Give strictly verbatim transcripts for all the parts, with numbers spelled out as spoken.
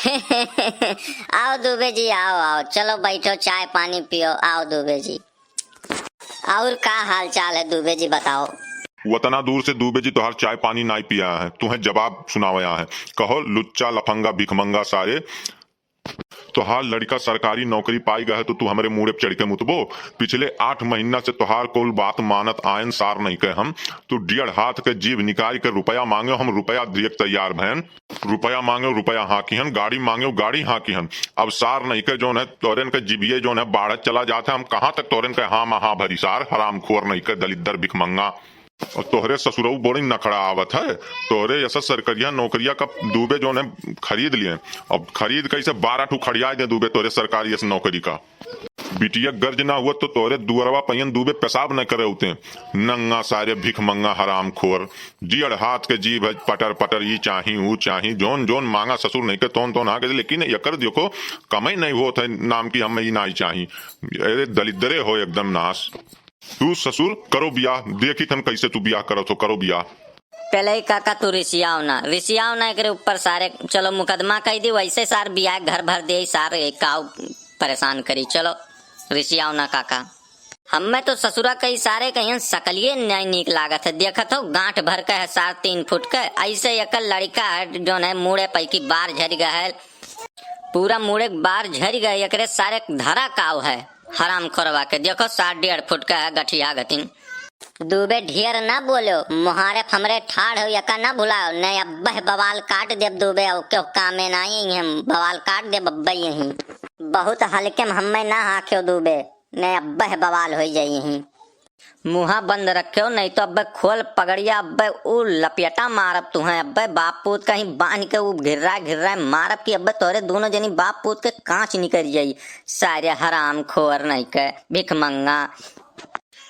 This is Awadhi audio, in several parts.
आओ दुबे जी, आओ, आओ, चलो बैठो, चाय पानी पियो, आओ दुबे जी। और का हाल चाल है दुबे जी, बताओ? वतना दूर से दुबे जी तोहार चाय पानी नाई पिया है, तुम्हें जवाब सुनावया है। कहो लुच्चा लफंगा भिखमंगा सारे, तोहार लड़िका सरकारी नौकरी पाई गए है तो तू हमरे मूड़े पे चढ़ के मुतबो? पिछले आठ महीना से तोहार कुल बात मानत आयन सार नहीं कहे हम। तू डेढ़ हाथ के जीभ निकाल के रुपया मांगे, हम रुपया दिए के तैयार भयन। रुपया मांगे, रुपया हाँ किहन, गाड़ी मांगे, गाड़ी हाँ किहन। अब सार नहीं के जोन है, तोरेन के जिभिये जोन है, बाढ़त चला जात है। हम कहाँ तक तोरेन के हाँ मा हाँ भरी सार, हरामखोर नहीं के, दलिद्दर भिखमंगा। और तोहरे ससुरऊ बड़ी नखड़ा आवत है, तोहरे यस सरकरिया नौकरिया का दुबे जोन है खरीद लिए। अब खरीद कैसे बारह ठू खड़िया दे दुबे तोहरे सरकारी यस नौकरी का। बिटिया गर्ज ना हुआ तो तोरे दुअरवा पहियन दुबे पेशाब न करे उते। नंगा सारे भिखमंगा हरामखोर, डेढ़ हाथ के जीभ है पटर पटर, ई चाही, ऊ चाही, जोन जोन मांगा ससुर नहीं के तोन तोन हाँ के, लेकिन एकर देखो कमाई नहीं होत है नाम की हमें ई नाई चाही। अरे दलिद्दरे हो एकदम नाश। तू ससुर करो बियाह, देखी थन कैसे तू बियाह करत हो, करो बियाह। पहले ही काका तू रिसियाव ना, रिसियाव ना एकरे ऊपर सारे, चलो मुकदमा कई दी, वैसे सार बियाह घर भर दे सार, एक काव परेशान करी, चलो रिसियाव ना काका। हमें तो ससुरा कई सारे कहियन सकलिए नहीं नीक लागत है, देखत हो गांठ भर के है सार तीन फुट के, ऐसे एक लड़िका है जोन है मूड़े पैकी बार झरि गए है, पूरा मूड़े के बार झरि गए, एकरे सारे धरा काव है हरामखोरवा के, देखो सार डेढ़ फुट के है गठिया गतिन। दुबे ढेर ना बोलो, मुहारे फमरे ठाढ़ हो, यका ना भुलाओ, नहीं अब्बे बवाल काट देब दुबे, और क्यों कामे ना आई हम, बवाल काट देब अब्बे यहीं। बहुत हल्के में हमें ना हाक्यो दुबे, नहीं अब्बे बवाल हो जाई यहीं। मुहा बंद रख्यो, नहीं तो अब्बे खोल पगड़िया, अब्बे उ लपेटा मारब तुहें, अब्बे बाप पूत कहीं बांध के उ घिर्रा घिर्रा मारब कि अब्बे तोरे दोनों जनी बाप पूत के कांच निकल जाई। सारे हरामखोर नहीं के, भिखमंगा।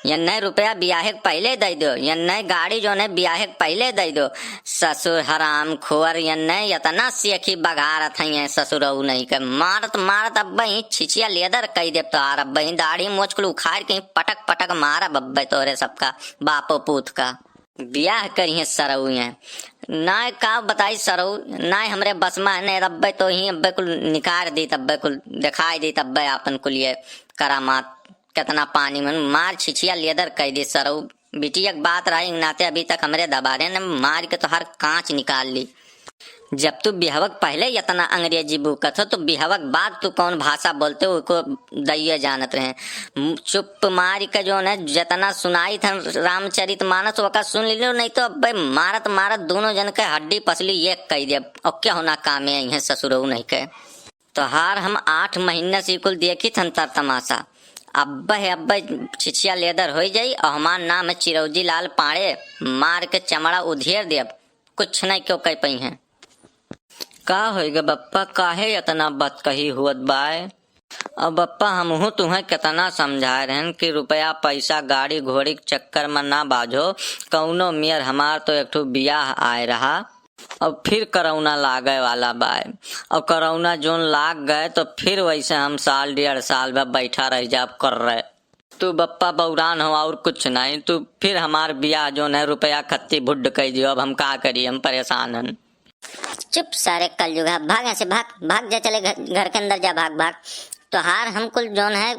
यन्ने रुपया बियाहे के पहिले दइ दो, यन्ने गाड़ी जोन है बियाहे के पहिले दइ दो। ससुर हरामखोर, यन्ने यतना सेखी बघारत हइये ससुरऊ नहीं के। मारत मारत अब्बे ही छिछिया लेदर कइ देब तोहार, अब्बे ही दाढ़ी मोछ कुल उखाड़ के ही पटक पटक मारब अब्बे तोरे सबका बापो पूत का। बियाह करिहे सरऊ ये। नाय का बताई सरऊ, नाय हमरे बस में है, नहीं अब्बे तो ही अब्बे कुल निकार दीत, अब्बे कुल देखाई दीत, अब्बे आपन कुल ये करामात। केतना पानी में मार छिछिया लेदर कइ दी सरऊ। बिटिया के बात रही नाते अभी तक हमरे दबारे न मार के तोहार कांच निकाल ली। जब तू बिहवक पहिले यतना अंग्रेजी बूकत हो, तो बिहवक बाद तू कौन भाषा बोलते हो, उको दइये जानत रहे। मु-, चुप मारी के जोन है, जतना सुनाई था रामचरित मानस, ओका सुन लियो, नहीं तो अब्बे मारत मारत दोनों जन के हड्डी पसली एक कइ देब। और क्या होना काम है, इहे ससुरऊ नहीं के। तोहार हम आठ महीना से कुल देखी थन तर तमाशा। अब्बे, अब्बे छिछिया लेदर होइ जाई और हमार नाम है चिरौजी लाल पांड़े। मार के चमड़ा उधेर देब, कुछ नहीं क्यों कह पइहे। का होइगा बप्पा, काहे इतना बतकही हुअत बाय? अब बप्पा हमहू तुहें केतना समझाए रहन कि रुपया पैसा गाड़ी घोड़ी के चक्कर में ना बाझो। कौनो मेर हमार तो एक ठो बियाह आए रहा। अब फिर करौना लागे वाला बाय। अब करौना जोन लाग गए तो फिर वैसे हम साल डेढ़ साल भर बैठा रह जाब कर रहे। तू बप्पा बौरान हो और कुछ नहीं, तू फिर हमार बियाह जोन है रुपया खत्ती भुड्ड कइ दियो। अब हम का करी, हम परेशान हन। चुप सारे कलयुग है, भाग यहाँ से, भाग, भाग जा, चले घर, घर के अंदर जा, भाग, भाग। तोहार हम कुल जोन है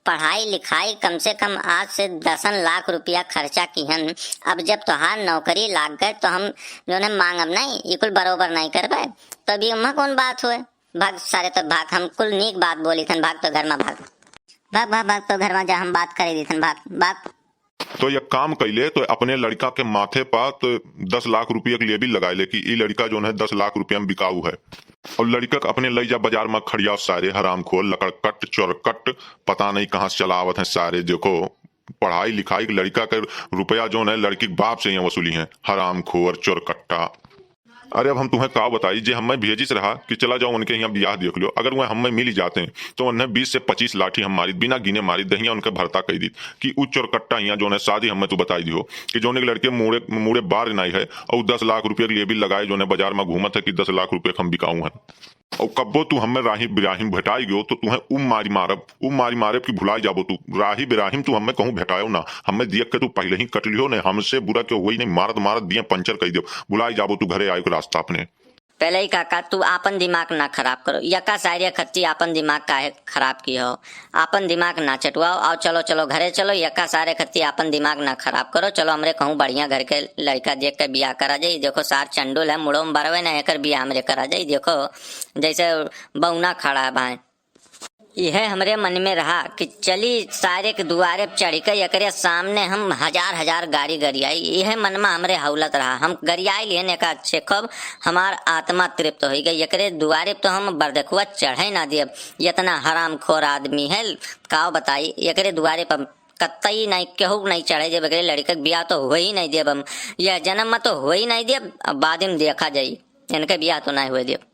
पढ़ाई लिखाई कम से कम आज से दसन लाख रुपया खर्चा किहन। अब जब तोहार नौकरी लाग गए तो हम जोन है मांगब नहीं, ये कुल बरोबर नहीं करबे। तो अभी ओमा कौन बात हुए? भाग सारे तो भाग, हम कुल नीक बात बोली थन, भाग तो घर में भाग। भाग, भाग, भाग तो घर में जा, हम बात करे दी थन, भाग, भाग। तो एक काम कइले, तो अपने लड़िका के माथे पा तो दस लाख रुपया के लेबल लगाए ले कि ई लड़िका जोन है दस लाख रुपया में बिकाऊ है। और लड़िका के अपने लइ जा बाजार में खड़ियाव सारे हरामखोर, लकड़कट, चोरकट, पता नहीं कहाँ से चला आवत हैं सारे। देखो, पढ़ाई लिखाई के लड़िका के रुपया जोन है लड़की के बाप से यहाँ वसूली हैं, हरामखोर, चोरकट्टा। अरे अब हम तुहें का बताई, जे हमें भेजिस रहा कि चला जाओ उनके यहाँ बियाह देख लो, अगर वह हमें मिल जाते हैं तो उन्हें बीस से पच्चीस लाठी हम मारित, बिना गिने मारित, दहिया उनके भरता कह दीत कि उ चोरकट्टा यहाँ जोन है शादी हमें तू बताई दियो कि जोन एक लड़के मूड़े, मूड़े बार नाई है और दस लाख रुपये के लेबल लगाए जोन है बाजार में घूमत है कि दस लाख रुपये के हम बिकाऊ हैं। और कब्बो तू हमें राही बिराहिम भेटाई गयो तो तुहें उ मारी मारब, उ मारी मारब कि भुलाई जाबो तू। राही बिराहिम तू हमें कहूँ भेटायो ना, हमें दियक के तू पहले ही कट लियो, नहीं हमसे बुरा क्यों हुई नहीं, मारत मारत दिए पंचर कह दियो, भुलाई जाबो तू घरे आयो के रास्ता अपने। पहले ही काका, तू आपन दिमाग ना खराब करो, यका सारे खत्ती आपन दिमाग काहे खराब की हो? आपन दिमाग ना चटवाओ, आओ चलो, चलो घरे चलो, यका सारे खत्ती आपन दिमाग ना खराब करो, चलो हमरे कहूँ बढ़िया घर के लड़का देख के बियाह करा जाई। देखो सार चंडुल है, मुड़ो में बरवे ना, एकर बियाह हमरे करा जाई। देखो जैसे बौना खड़ा है भाई। यह हमरे मन में रहा कि चली सारे के दुआरे पे चढ़ के एकरे सामने हम हजार हजार गारी गरियाई। यह मन में हमरे हौलत रहा, हम गरियाई लिहन एका अच्छे खूब, हमार आत्मा तृप्त हो गई। एकरे दुआरे पे तो हम बरदखुआ चढ़े ना दियब, इतना हरामखोर आदमी है, काव बताई। एकरे दुआरे पर कतई नहीं, केहू नहीं चढ़े देब, एकरे लड़के के बियाह तो हो ही नहीं देब हम, यह जन्म में तो हो ही नहीं देब, अब बाद में देखा जाई, इनके बियाह तो नहीं हुए देब।